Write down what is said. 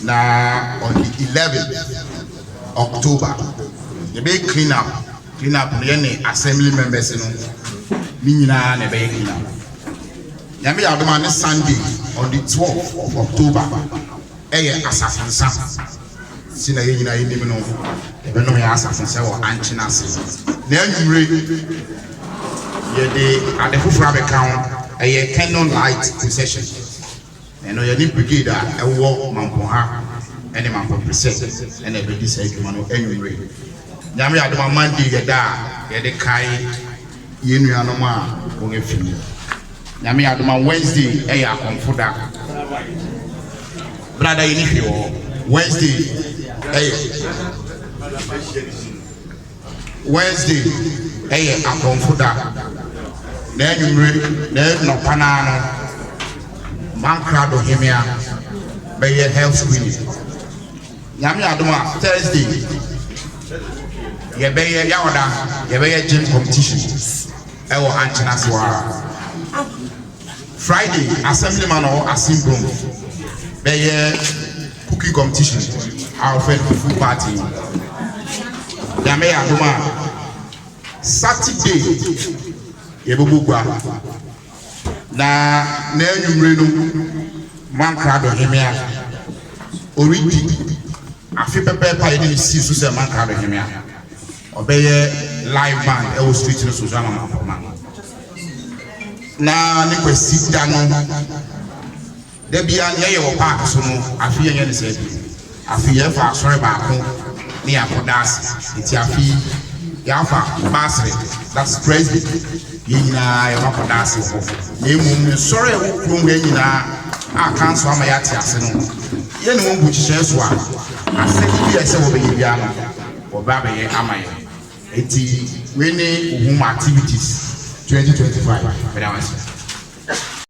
Na on the 11 October yɛbɛyɛ clean up. Clean up no, yɛne assembly members no ne nyinaa na ɛbɛyɛ clean up. Nyame yɛ adom a, ne Sunday on the 12 of October ɛyɛ asafo nsa si na yɛn nyinaa yɛnim no, yɛbɛnom yɛ asafo nsa wɔ Ankyena ase. Na anwummere yɛde ade foforɔ abɛka ho, ɛyɛ candle light procession. Ɛno yɛne brigade a ɛwɔ Mampɔn ɛne Mampɔn Presɛ ɛna ɛbɛdi saa adwuma no anwummere. Nyame adom a, Monday yɛda a yɛde kae yɛn nuanom a wɔn afi mu. Nyame adom a, Wednesday ɛyɛ akɔmfo da brada yɛ ne hwee wɔ hɔ. Wednesday ɛyɛ Wednesday ɛyɛ akɔmfo da. Na anwummere na nnɔpa naa no, Mankrado Hemea bɛyɛ health screening. Nyame adom a, Thursday yɛbɛyɛ yawɔda, yɛbɛyɛ gym competition ɛwɔ Ankyena so ara. Friday, assemblyman ɔwɔ Asimbrom bɛyɛ cooking competition a wɔfrɛ no fufu party. Nyame yɛ adom a, Saturday yɛbɛbɔ gua na n'anwummere no, Mankrado Hemea ɔredi afe pɛpɛɛpɛ a yɛde ne sii so sɛ Mankrado Hemea, ɔbɛyɛ live band ɛwɔ street no so so ama Mampɔma. Na ne Kwasi da no, da bia yɛyɛ wɔ park so no, afe yɛnyɛ ne sɛ bi afe yɛfa asɔre baako ne yɛakɔda ase. Nti afe yi yɛafa Baasere, that's Presby, yɛn nyinaa yɛbɛkɔda ase wɔ hɔ. Na mmom nsɔre a ɛwɔ kurom ha nyinaa a council ama yɛate ase no, yɛne wɔn bu nhyehyɛe so a, asɛde bi a ɛsɛ wɔbɛyɛ biara no, wɔbɛ abɛyɛ ama yɛn. Nti wei ne ohun activities 2025. Mɛda wase.